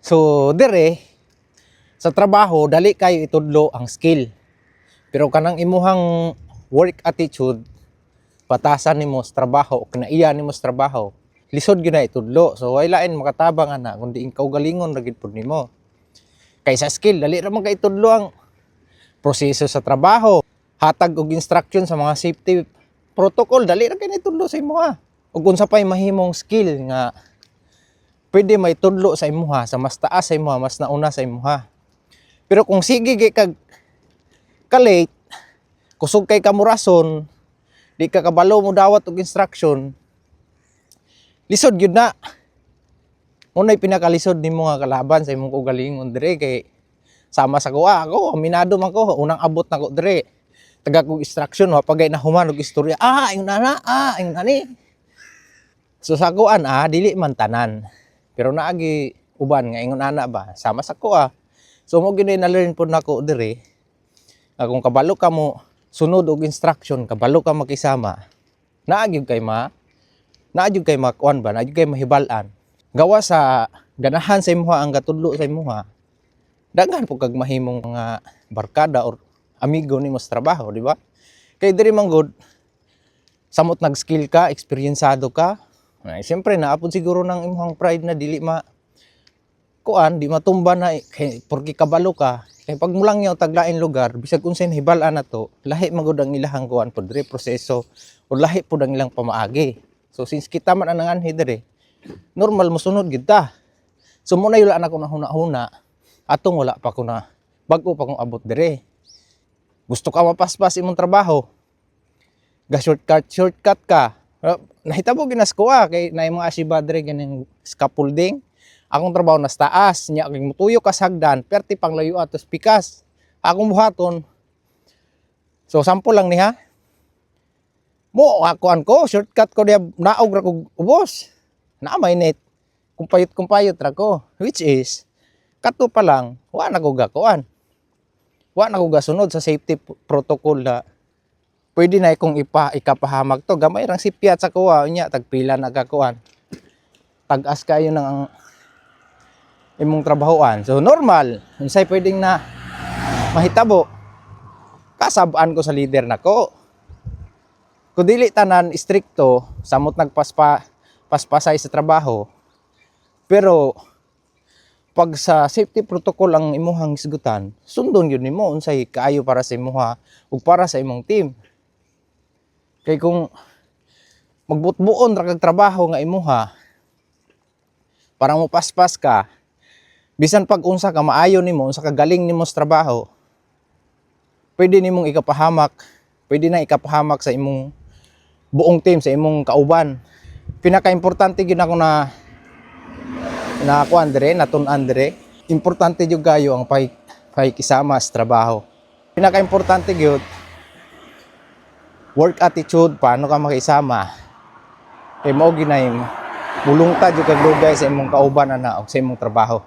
So dire sa trabaho, dali kayo itudlo ang skill. Pero kanang imuhang work attitude, batasan nimo sa trabaho o kinaiya nimo sa trabaho, lisod gyud na itudlo. So way lain makatabang ana kundi ikaw galingon ra gid pud nimo. Kay sa skill, dali ra man kay itudlo ang proseso sa trabaho, hatag og instruction sa mga safety protocol, dali ra kay itudlo sa imuha. Ug unsa pay mahimong skill nga pwede may tudlo sa imuha, sa mas taas sa imuha, mas nauna sa imuha. Pero kung sige gyud kag ka-late, kusog kay kamurason, di ka kabalo mo dawat og instruction, lisod gyud na. Unay pinakalisod nimo nga kalaban sa imong kaugalingon dire kay sama sa kuha ako, aminado man ko, unang abot nako dire. Taga kog instruction, wa pagay na human og istorya. Ah, ingon ana, ah, ingon ani. So sa kuan ah, dili man tanan. Pero naagi uban nga ingon ana ba, sama sa kuha. So mo gyud na learn pod nako dire nga kung kabalo ka mo sunod og instruction, kabalo ka makisama, naa gyud kay makuan ba, naa gyud kay mahibal-an. Gawa sa ganahan sa imuha ang gatudlo sa imuha, daghan po kag mahimong mga barkada or amigo nimo sa trabaho, di ba? Kay diri man gud, samot nag-skill ka, eksperyensado ka, ay, siyempre naapod siguro ng imuhang pride na dili ma kuan, di matumba na eh, kay porke kabalo ka. Kay pag mulangyaw taglain lugar, bisag unsay nahibal-an na to, lahi magud ang ilahang kuan pod dire, proseso o lahi pod ang ilang pamaagi. So since kita man ang nanganhi dire, normal mosunod gid ta. So mo na yun ako na huna-huna atong wala pa ko na bag-o pa kong abot dire. Gusto ka mapaspas imong trabaho, ga shortcut shortcut ka. Ah, nahitabo ginas ko kay na mga asiba dire ganing scaffolding. Akong trabaho nas taas nya, kay mutuyo ka sa hagdan, perti pang layo atos pikas. Akong buhaton. So sample lang ni ha. Mo akuan ko, shortcut ko diya, naog ra kog ubos. Naa may net. Kumpayot kumpayot ra ko, which is kato pa lang wa na ko gakuan. Wa na ko gasunod sa safety protocol na pwede na ikong ikapahamak to. Gamay rang sipyat sa kuha unya tagpila na kakuan. Tag-as kayo ng ang imong trabahoan. So normal, unsay pwedeng na mahitabo? Kasabaan ko sa leader nako. Kung dili tanan istrikto, samot nagpaspa paspasay sa trabaho. Pero pag sa safety protocol ang imuhang hisgutan, sundon gyud nimo unsay kaayo para sa imuha ug para sa imong team. Kay kung magbutbuon ra kag trabaho nga imuha para mo paspas ka, bisan pag unsa ka maayo nimo, unsa ka galing nimo sa trabaho, pwede nimong ikapahamak, pwede na ikapahamak sa imong buong team, sa imong kauban. Pinaka-importante gyud ako na na kuan dire, natun-an dire, importante gyud kayo ang pakikisama sa trabaho. Pinaka-importante gyud work attitude, paano ka makisama. Kay mao ginay mulungtad jud kag dugay sa imong kauban ana og sa imong trabaho.